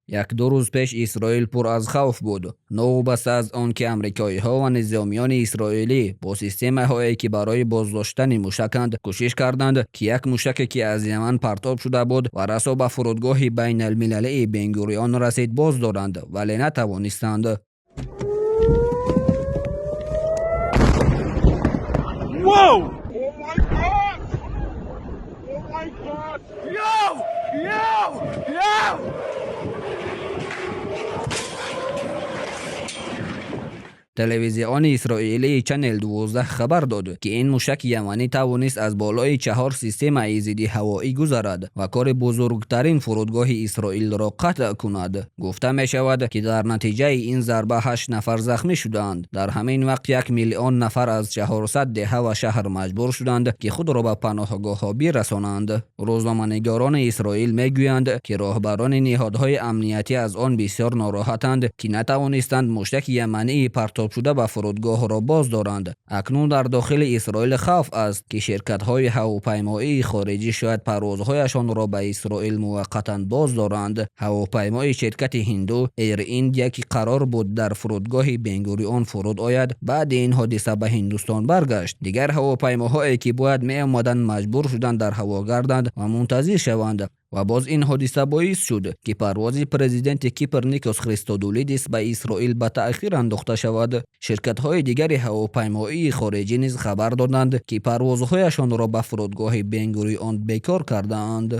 Як-ду рӯз пеш Исроил пур аз хавф буд, новобаста аз он ки амрикоиҳо ва низомиёни исроилӣ бо системаҳое, ки барои боздоштани мушаканд, кӯшиш карданд, ки як мушаке, ки аз Яман партоб шуда буд ва расо ба фурудгоҳи байналмилалии Бенгурион расид, боз доранд, вале натавонистанд. Whoa! Oh my God! Oh my God! Yo! Yo! Yo! Телевизиони исроилии Channel 12 хабар дод, ки ин мушаки яманӣ тавонист аз болои чаҳор системаи зиддиҳавоӣ гузарад ва кори бузургтарин фурудгоҳи Исроилро қатъ кунад. Гуфта мешавад, ки дар натиҷаи ин зарба ҳашт нафар захмӣ шудаанд. Дар ҳамин вақт 1 миллион нафар аз 400 деҳа ва шаҳр маҷбур шуданд, ки худро ба паноҳгоҳҳо бирасонанд. Рӯзноманигорони Исроил мегӯянд, ки роҳбарони ниҳодҳои амниятӣ аз он бисёр нороҳатанд, ки натавонистанд мушаки ямании партобшуда ба фурудгоҳро боз доранд. Акнун дар дохили Исроил хавф аст, ки ширкатҳои ҳавопаймоии хориҷӣ шояд парвозҳояшонро ба Исроил муваққатан боз доранд. Ҳавопаймои ширкати ҳинду Air India, ки қарор буд дар фурудгоҳи Бенгурион фуруд ояд, баъди ин ҳодиса ба Ҳиндустон баргашт. Дигар ҳавопаймоҳое, ки бояд меомаданд, маҷбур шуданд дар ҳаво гарданд ва мунтазир шаванд. Ва боз ин ҳодиса боис шуд, ки парвози президенти Кипр Никос Христодулидис ба Исроил ба таъхир андохта шавад. Ширкатҳои дигари ҳавопаймоии хориҷӣ низ хабар доданд, ки парвозҳояшонро ба фурудгоҳи Бенгурион бекор кардаанд.